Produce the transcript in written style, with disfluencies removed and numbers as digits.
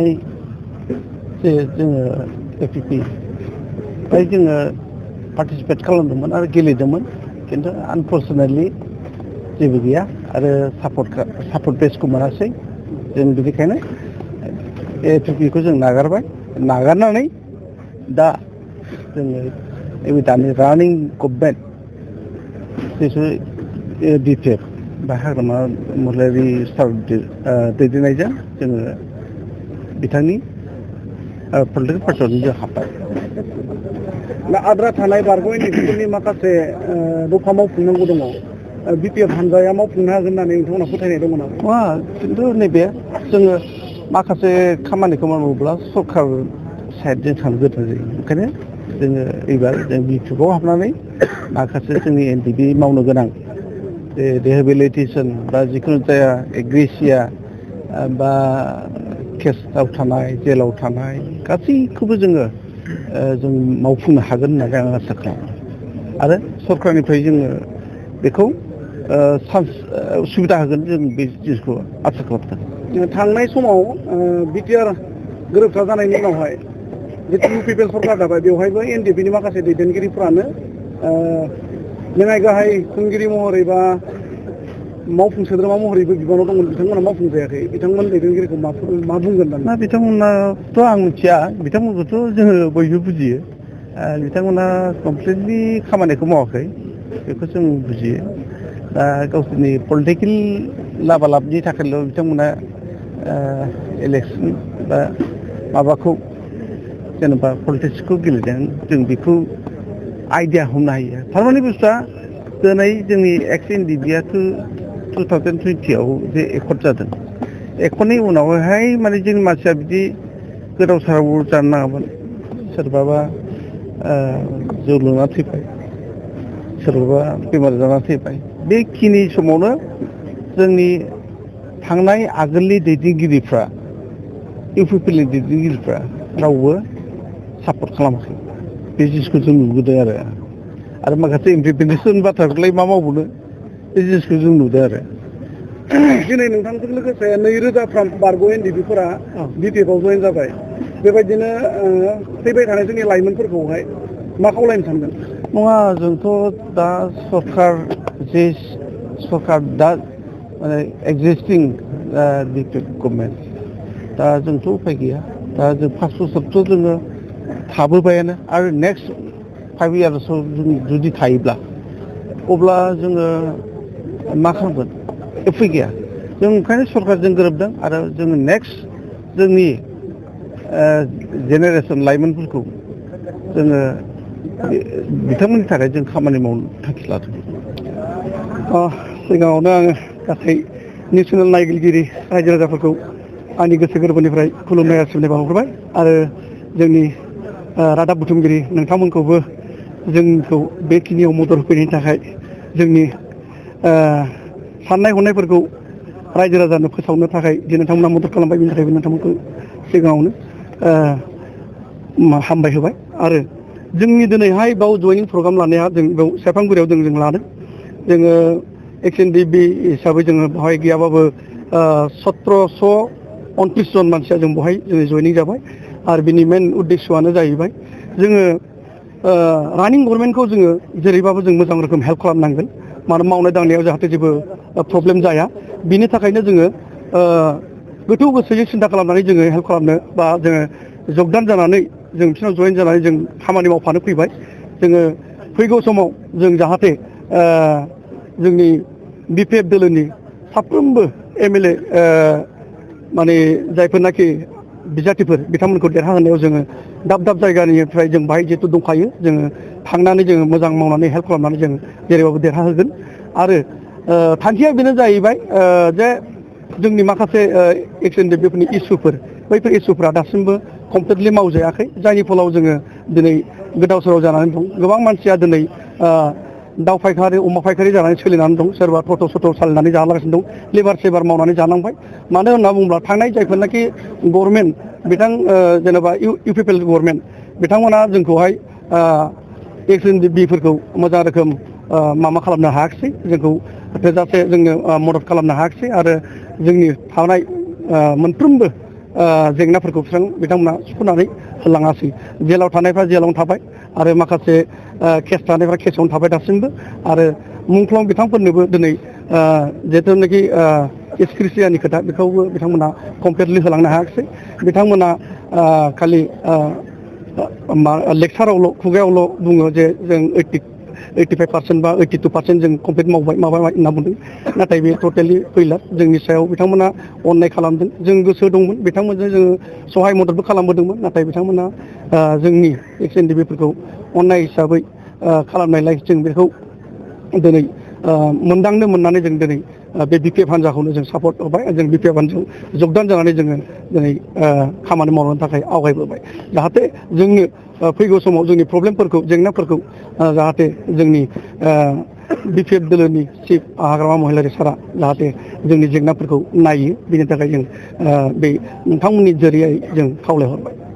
थांनाय जे जोङो एपिपि बेहाय जोङो पार्टिसिपेट खालामदोंमोन आरो गेलेदोंमोन खिन्थु आनफर्चुनेटलि जेबो गैया आरो सापर्ट बेचखौ मोनासै जों बेनिखायनो एपिपिखौ जों नागारनानै दा जोङो नैबे दानि रानिं गभर्नमेन्ट जिथु बिपिएफ बा हाग्रामा महिलारि सार दैदेननायजों जोङो बिथांनि पलिटिकेल पार्टियावनो जों हाबबाय। दा आद्रा थानाय बारग' एनडिएफिफोरनि माखासे दफा मावफुंनांगौ दङ बिपिएफ हानजाया मावफुंनो हागोन होननानै नोंथांमोना फोथायनाय दङ नामा? नङा खिन्थु नैबे जोङो माखासे खामानिखौ मावोब्ला सरकार साइडजों थांनो गोनां जायो ओंखायनो जोङो एबार जों बिपिएफआव हाबनानै माखासे जोंनि एनडिबि मावनो गोनां रिहेबिलिटेसन बा जिखुनु जाया एग्रेसिया बा केसआव थानाय जेलाव थानाय गासैखौबो जोङो जों मावफुंनो हागोन होननानै आं आसा खालामो आरो सरकारनिफ्राय जोङो बेखौ सुबिदा होगोन जों बे जिनिसखौ आसा खालामदों। थांनाय समाव बिटिआर गोरोबथा जानायनि उनावहाय जितु इउपिपिएल सरकार दाबाय बेवहायबो एनडिएफबिनि माखासे दैदेनगिरिफ्रानो लेङाइ गाहाय खुंगिरि महरै बा मावफुं सोद्रोमा महरैबो बिबानाव दंमोन बिथांमोना मावफुंजायाखै बिथांमोन दैदेनगिरिखौ मा बुंगोन ना बिथांमोनाथ' आं मिथिया बिथांमोनखौथ' जोङो बयबो बुजियो बिथांमोना कमप्लिटलि खामानिखौ मावाखै बेखौ जों बुजियो दा गावसोरनि पलिटिकेल लाबालाबनि थाखायल' बिथांमोना इलेक्सन बा माबाखौ जेनेबा पलिटिक्सखौ गेलेदों जों बेखौ आइडिया हमनो हायो थारमाने बुस्थुआ दिनै जोंनि एक्स एनडिबिआथ' 2020आव जे एकर्ड जादों एकर्डनि उनावहाय माने जोंनि मानसिया बिदि गोदाव सोराव जानो नाङामोन सोरबाबा जौ लोंना थैबाय सोरबाबा बेमार जाना थैबाय बेखिनि समावनो जोंनि थांनाय आगोलनि दैदेनगिरिफ्रा इउपिपिएलनि दैदेनगिरिफ्रा रावबो सापर्ट खालामाखै बे जिनिसखौ जों नुबोदों आरो माखासे इम्प्लिमेन्टेसन बाथ्राखौलाय मा मावबोनो बे जिनिसखौ जों नुदों आरो दिनै नोंथांजों लोगोसे 2000 बारग' एनडिएफबिफोरा बिपिएफआव जयेन जाबाय बेबायदिनो फैबाय थानाय जोंनि लाइमोनफोरखौहाय मा खावलायनो सानगोन? नङा जोंथ' दा सरकार दा माने एक्जिस्टिं बिपिएफ गभर्नमेन्ट दा जोंथ' उफाय गैया दा जों 5 बोसोरथ' जोङो थाबोबायानो आरो नेक्स्ट 5 इयार्सआव जों जुदि थायोब्ला अब्ला जोङो मा खालामगोन उफाय गैया जों ओंखायनो सरकारजों गोरोबदों आरो जोङो नेक्स्ट जोंनि जेनेरेसन लाइमोनफोरखौ जोङो बिथांमोननि थाखाय जों खामानि मावनो थांखि लादों। सिगाङावनो आङो गासै नेसनेल नायगिरिगिरि रायजो राजाफोरखौ आंनि गोसो गोरबोनिफ्राय खुलुमनाय सिबिनाय बावहरबाय आरो जोंनि रादाब बुथुमगिरि नोंथांमोनखौबो जोंखौ बेखिनियाव मदद होफैनायनि थाखाय जोंनि साननाय हनायफोरखौ रायजो राजानो फोसावनो थाखाय जे नोंथांमोना मदद खालामबाय बेनि थाखायबो नोंथांमोनखौ सिगाङावनो हामबाय होबाय आरो जोंनि दिनैहाय बाव जयनिं प्रग्राम लानाया जों बेयाव सेरफांगुरियाव जों लादों जोङो एक्स एनडिएफबि हिसाबै जोङो बेवहाय गैयाबाबो 1729 जन मानसिया जों बेवहाय जोङो जयनिं जाबाय आरो बिनि मेन उद्देस्यआनो जाहैबाय जोङो रानिं गभर्नमेन्टखौ जोङो जेरैबाबो जों मोजां रोखोम हेल्प खालामनांगोन मानो मावनाय दांनायाव जाहाथे जेबो प्रब्लेम जाया बिनि थाखायनो जोङो गोथौ गोसोयै सिन्था खालामनानै जोङो हेल्प खालामनो बा जोङो जगदान जानानै जों बिसोरनाव जयेन जानानै जों खामानि मावफानो फैबाय जोङो फैगौ समाव जों जाहाथे जोंनि बिपिएफ दोलोनि साफ्रोमबो एमएलए माने जायफोरनाखि बिजाथिफोर बिथांमोनखौ देरहाहोनायाव जोङो दाब दाब जायगानिफ्राय जों बाहाय जिहेतु दंखायो जोङो थांनानै जोङो मोजां मावनानै हेल्प खालामनानै जों जेरैबाबो देरहाहोगोन आरो थांखिया बेनो जाहैबाय जे जोंनि माखासे एक्स एनडिएफबिफोरनि इसुफोर बैफोर इसुफोरा दासिमबो कमप्लिटलि मावजायाखै जायनि फलाव जोङो दिनै गोदाव सोराव जानानै दं गोबां मानसिया दिनै दाउ फायखारि अमा फायखारि जानानै सोलिनानै दं सोरबा टट' सट' सालायनानै जालागासिनो दं लेबार सेबार मावनानै जानांबाय मानो होनना बुङोब्ला थांनाय जायफोरनाखि गभर्नमेन्ट जेनेबा इउपिपिएल गभर्नमेन्ट बिथांमोना जोंखौहाय एक्स एनडिएफबिफोरखौ मोजां रोखोम माबा खालामनो हायाखिसै जोंखौ थोजासे जोंनो मदद खालामनो हायाखिसै आरो जोंनि थानाय मोनफ्रोमबो जेंनाफोरखौ बिथांमोना सुफुंनानै होलाङासै जेलाव थानायफ्रा जेलावनो थाबाय आरो माखासे केस थानायफ्रा केसावनो थाबाय दासिमबो आरो मुंख्लं बिथांफोरनोबो दिनै जिथुनाखि एसक्रिसियानि खोथा बेखौबो बिथांमोना कमप्लिटलि होलांनो हायाखिसै बिथांमोना खालि लेक्सारावल' खुगायावल' बुङो जे जों 85% बा 82% जों कमप्लिट मावबाय माबा होनना बुंदों नाथाय बे टटेलि फैला जोंनि सायाव बिथांमोना अननाय खालामदों जों गोसो दंमोन बिथांमोनजों जोङो सहाय मददबो खालामबोदोंमोन नाथाय बिथांमोना जोंनि एक्स एनडिपिफोरखौ अननाय हिसाबै खालामनायलाय जों बेखौ दिनै मोनदांनो मोननानै जों दिनै बे बिपिएफ हान्जाखौनो जों सापर्ट होबाय जों बिपिएफ हान्जायाव जगदान जानानै जोङो दिनै खामानि मावनो थाखाय आवगायबोबाय जाहाथे जोंनो फैगौ समाव जोंनि प्रब्लेमफोरखौ जेंनाफोरखौ जाहाथे जोंनि बिपिएफ दोलोनि चिफ हाग्रामा महिलारि सारा जाहाथे जोंनि जेंनाफोरखौ नायो बेनि थाखाय जों बे नोंथांमोननि जरियै जों खावलायहरबाय